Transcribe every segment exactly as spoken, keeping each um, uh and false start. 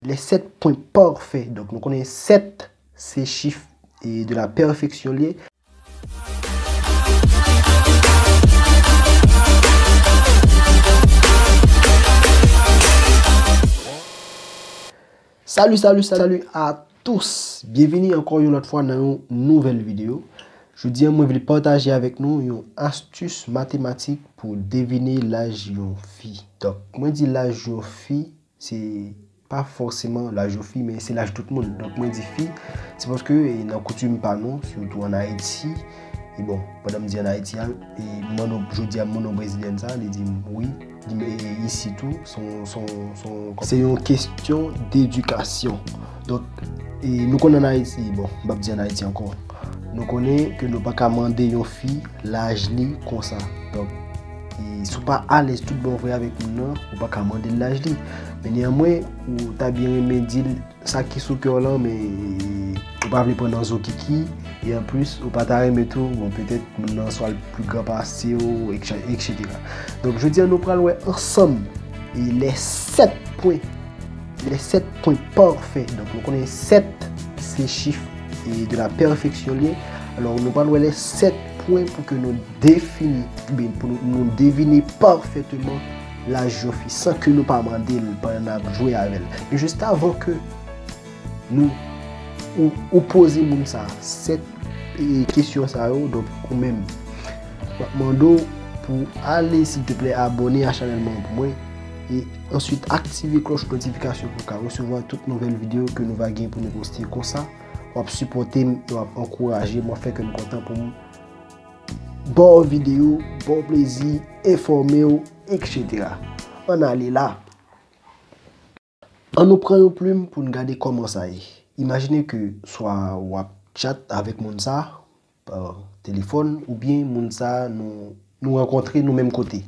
Les sept points parfaits. Donk, nou konnen sèt se chif e de la pèfeksyon li ye. Salut, salut, salut à tous. Byenvini ankò yon lòt fwa nan yon nouvèl videyo. Jodi a, mwen vle pataje avèk nou yon astis matematik pou devine laj yon fi. Donk, mwen di laj yon fi, se pa fòseman laj yon fi, men se laj tout moun. Donk, mwen di fi, se paske, e, nan koutim pa nou, sitou ann Ayiti, e bon, pandan m di ann Ayiti a, e mwen, jodi a, moun brezilyen sa, li di m wi, li, e, isi tou, se yon, se yon, se yon, se yon kesyon dedikasyon. Donk, e, nou konn ann Ayiti, bon, m p ap di ann Ayiti ankò, nou konnen ke nou pa ka mande yon fi laj li konsa. Donk, e, si w pa alèz tout bon vre avèk moun nan, ou pa ka mande l laj li. Men neyanmwen, ou ta byen renmen di l sa ki sou kè w lan, men ou pa vle pran nan zo kiki, e anplis, ou pa ta renmen tou, bon, petèt moun nan swa l pi gran pase w, etsetera. Donk, jodi a, nou pral wè ansanm, e, les sept points, les sept points parfaits. Donk, nou konnen sèt se chif, e, de la pèfeksyon li ye. Alò, nou pral wè les sept points pou ke nou defini, oubyen pou nou, nou devine pafèteman laj yon fi, san ke nou pa mande l pandan n ap jwe avè l. Men jis avan ke nou, ou, ou poze moun sa sèt, e, kesyon sa yo, donk ou menm, m ap mande w pou ale, silteplè, abòne a chanèl mwen pou mwen, e answit aktive klòch notifikasyon pou w ka resevwa tout nouvèl videyo ke nou va gen pou nou poste. Konsa, w ap sipòte m, w ap ankouraje m, w ap fè kè m kontan pou m ba w videyo, ba w plezi, enfòme w, etsetera. Ann ale la. Ann nou pran yon plim pou n gade kòman sa ye. Imajine ke swa w ap chat avèk moun sa pa telefòn, oubyen moun sa nou, nou rankontre nou menm kote.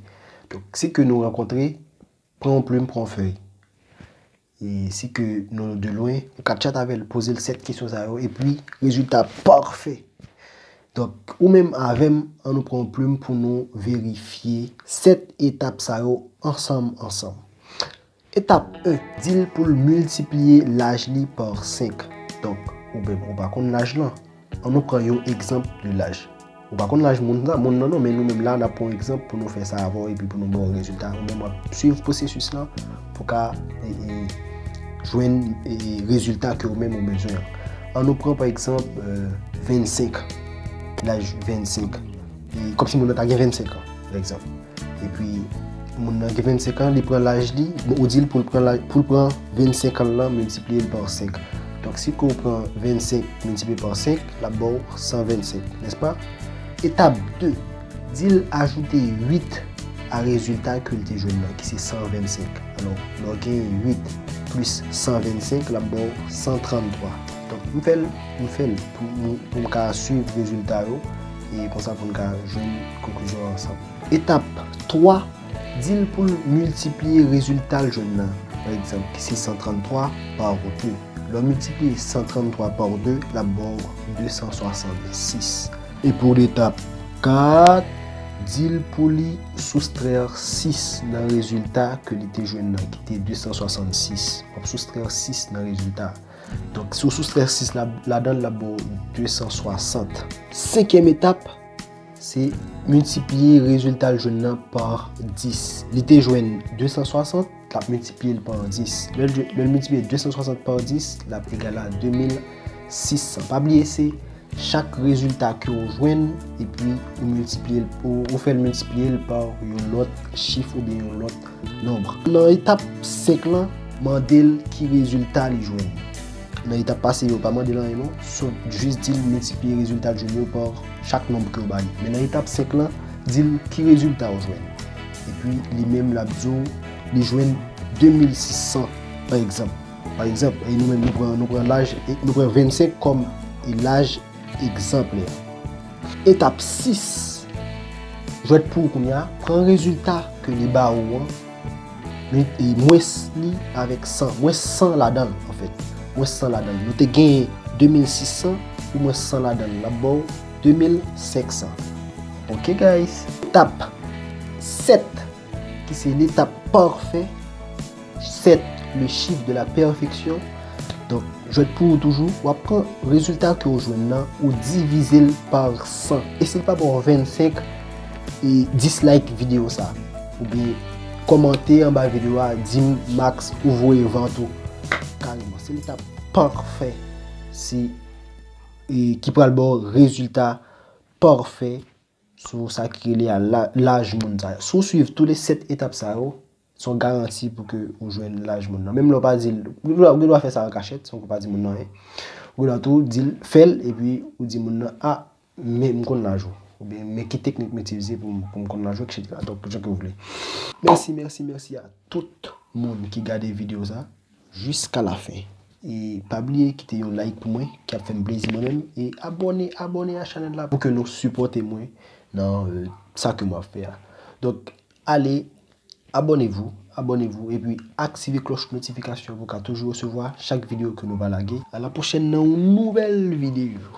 Donk, si ke nou rankontre, pran yon plim, pran yon fèy. E si ke nou de lwen, ou ka chat avè l, poze l sèt kesyon sa yo, epi rezilta pafè. Donk, ou menm avè m, ann nou pran yon plim pou nou verifye sèt etap sa yo ansanm, ansanm. Etap en, di l pou l miltipliye laj li pa senk. Donk, ou menm, ou pa konn laj lan. Ann nou pran yon egzanp de laj. Ou pa konn laj moun nan, moun nan non, men nou menm la, n ap pran yon egzanp pou nou fè sa avè w epi pou nou ba w rezilta. Ou menm w ap swiv pwosesis lan pou ka, e, e, jwenn, e, rezilta ke ou menm ou bezwen an. Ann nou pran, pa egzanp, e, vennsenk. Laj vennsenk. E, kòmsi moun nan ta gen vennsenk an, pa egzanp. Epi, moun nan gen vennsenk an, li pran laj li, bon, ou di l pou l pran laj, pou l pran vennsenk an lan, miltipliye l pa senk. Donk, si ke w pran vennsenk miltipliye pa senk, l ap ba w san vennsenk, nèspa? Etap de, di l ajoute uit a rezilta ke l te jwenn nan, ki se san vennsenk. Alò, lè w gen uit plis san vennsenk, l ap ba w san tranntwa. Donk, m fè l, m fè l pou, pou, pou m ka swiv rezilta yo, e konsa pou n ka jwenn konklizyon ansanm. Etap twa, di l pou l miltipliye rezilta l jwenn nan, pa egzanp, ki se san tranntwa pa de. Lè w miltipliye san tranntwa pa de, l ap ba w de san swasannsis. E pou letap kat, di l pou li soustrè sis nan rezilta ke li te jwenn nan, ki te de san swasannsis. W ap soustrè sis nan rezilta. Donk, si w soustrè sis la, ladan l, l ap ba w de san swasant. Senkyèm etap, se miltipliye rezilta l jwenn nan pa dis. Li te jwenn de san swasant, l ap miltipliye l pa dis. Lè l, lè l miltipliye de san swasant pa dis, l ap egal a de mil sis san. Pa bliye, se chak rezilta ke w jwenn, epi ou miltipliye l, ou, ou fè l miltipliye l pa yon lòt chif oubyen yon lòt nonb. Nan etap senk lan, mande l ki rezilta li jwenn. Nan etap pase yo, pa mande l anyen non. Sòt jis di l miltipliye rezilta l jwenn yo pa chak nonb ke w ba li. Men nan etap senk lan, di l ki rezilta w jwenn. Epi li menm l ap di w li jwenn de mil sis san, pa egzanp. Pa egzanp, e nou menm nou pran, nou pran laj, e nou pran vennsenk kòm e laj egzanplè. Etap sis. Jwèt pou ou kounye a, pran rezilta ke li ba ou an, men, e, mwens li avèk san. Mwens san ladan l, anfèt. Mwens san ladan l. Nou te genyen de mil sis san, ou mwens san ladan l, l ap ba w de mil senk san. Ok, guys? Etap sèt, ki se letap pafè. Sèt, le chiffre de la perfection. Donk, jwèt pou ou toujou, w ap pran rezilta ke w jwenn nan, ou divize l pa san. E si l pa ba w vennsenk, e dislike videyo sa. Oubyen kòmante anba videyo a, di m max ou voye vant ou. Kareman, se l etap pafè. Se, e, ki pral ba w rezilta pafè sou sa ki rele a la, laj moun sa. Si w swiv tou le sèt etap sa yo, se yon garanti pou ke ou jwenn laj moun nan. Menm lè w pa di l, ou gen dwa, ou gen dwa fè sa an kachèt, san ke w pa di moun nan anyen. Ou gen dwa tou di l, fè l, epi ou di moun nan, a, men m konn laj ou. Oubyen, men ki teknik m itilize pou, m- pou m konn laj ou, et cetera. Donk, jan ke w vle. Mèsi, mèsi, mèsi a tout moun ki gade videyo sa jiska la fen. E pa bliye kite yon like pou mwen, ki ap fè m plezi mwen menm. E abòne, abòne a chanèl la pou ke nou sipòte mwen nan, e, sa ke m ap fè a. Donk, ale, abonnez-vous, abonnez-vous, epi aktive klòch notifikasyon pou ka toujou resevwa chak videyo ke nou va lage. A la pwochèn nan yon nouvèl videyo.